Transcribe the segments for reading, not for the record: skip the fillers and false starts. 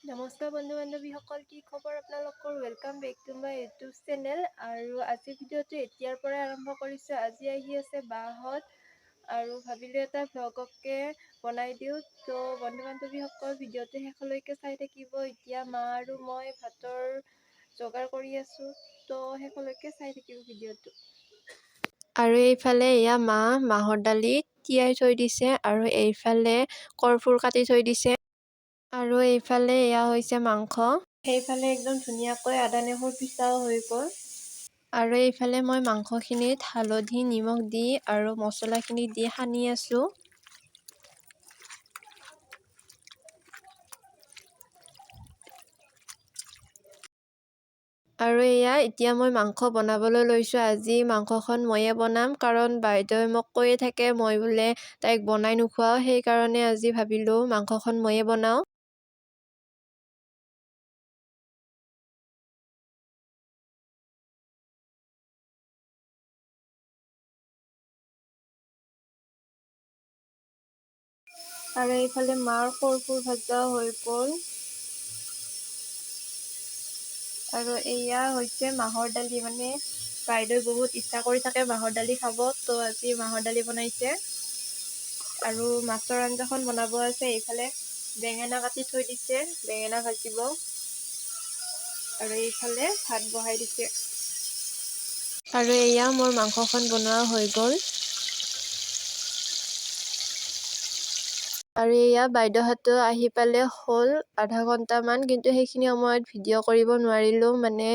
নমস্কাৰ বন্ধু বান্ধৱীসকল, কি খবৰ আপোনালোকৰ? Welcome back to my YouTube channel. আৰু আজিৰ ভিডিঅ'টো এতিয়াৰ পৰাই আৰম্ভ কৰিছোঁ। আজি আহি আছে বাহঁত আৰু ভাবিলোঁ এটা ভ্লগকে বনাই দিওঁ। তো বন্ধু বান্ধৱীসকল, ভিডিঅ'টো শেষলৈকে চাই থাকিব। এতিয়া মা আৰু মই ভাতৰ যোগাৰ কৰি আছোঁ, তো শেষলৈকে চাই থাকিব ভিডিঅ'টো। আৰু এইফালে এয়া মা মাহৰ দালি তিয়াই থৈ দিছে আৰু এইফালে কৰ্ফুৰ কাটি থৈ দিছে আৰু এইফালে এয়া হৈছে মাংস। সেইফালে একদম ধুনীয়াকৈ আদা নহৰু পিচাও হৈ গ'ল। আৰু এইফালে মই মাংসখিনিত হালধি নিমখ দি আৰু মছলাখিনি দি সানি আছোঁ। আৰু এয়া এতিয়া মই মাংস বনাবলৈ লৈছোঁ। আজি মাংসখন ময়ে বনাম, কাৰণ বাইদেৱে মোক কৈয়ে থাকে মই বোলে তাইক বনাই নোখোৱাওঁ, সেইকাৰণে আজি ভাবিলোঁ মাংসখন ময়ে বনাওঁ। আৰু এইফালে মাৰ কৰ্পূৰ ভাজা হৈ গ'ল। আৰু এয়া হৈছে মাহৰ দালি, মানে বাইদেৱে বহুত ইচ্ছা কৰি থাকে মাহৰ দালি খাব, তো আজি মাহৰ দালি বনাইছে। আৰু মাছৰ আঞ্জাখন বনাব আছে। এইফালে বেঙেনা কাটি থৈ দিছে, বেঙেনা ভাজিব। আৰু এইফালে ভাত বহাই দিছে। আৰু এয়া মোৰ মাংসখন বনোৱা হৈ গ'ল। আৰু এয়া বাইদেউহঁতো আহি পালে, হ'ল আধা ঘণ্টামান, কিন্তু সেইখিনি সময়ত ভিডিঅ' কৰিব নোৱাৰিলোঁ, মানে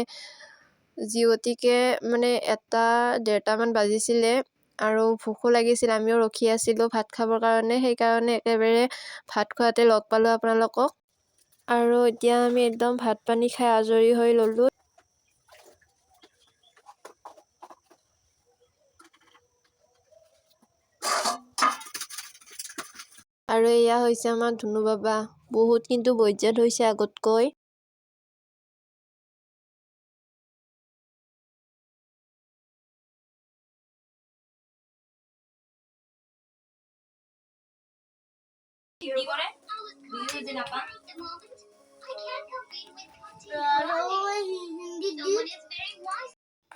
যি গতিকে মানে 1টা 1:30টামান বাজিছিলে আৰু ভোকো লাগিছিল, আমিও ৰখি আছিলোঁ ভাত খাবৰ কাৰণে, সেইকাৰণে একেবাৰে ভাত খোৱাতে লগ পালোঁ আপোনালোকক। আৰু এতিয়া আমি একদম ভাত পানী খাই আজৰি হৈ ল'লোঁ। আৰু এয়া হৈছে আমাৰ ধুনু বাবা, বহুত কিন্তু বৈজাত হৈছে আগতকৈ।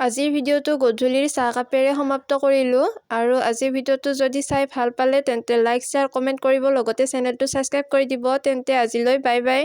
আজিৰ ভিডিঅ'টো গধূলিৰ চাহকাপেৰে সমাপ্ত কৰিলোঁ। আৰু আজিৰ ভিডিঅ'টো যদি চাই ভাল পালে তেন্তে লাইক, শ্বেয়াৰ, কমেণ্ট কৰিব, লগতে চেনেলটো ছাবস্ক্ৰাইব কৰি দিব। তেন্তে আজিলৈ বাই বাই।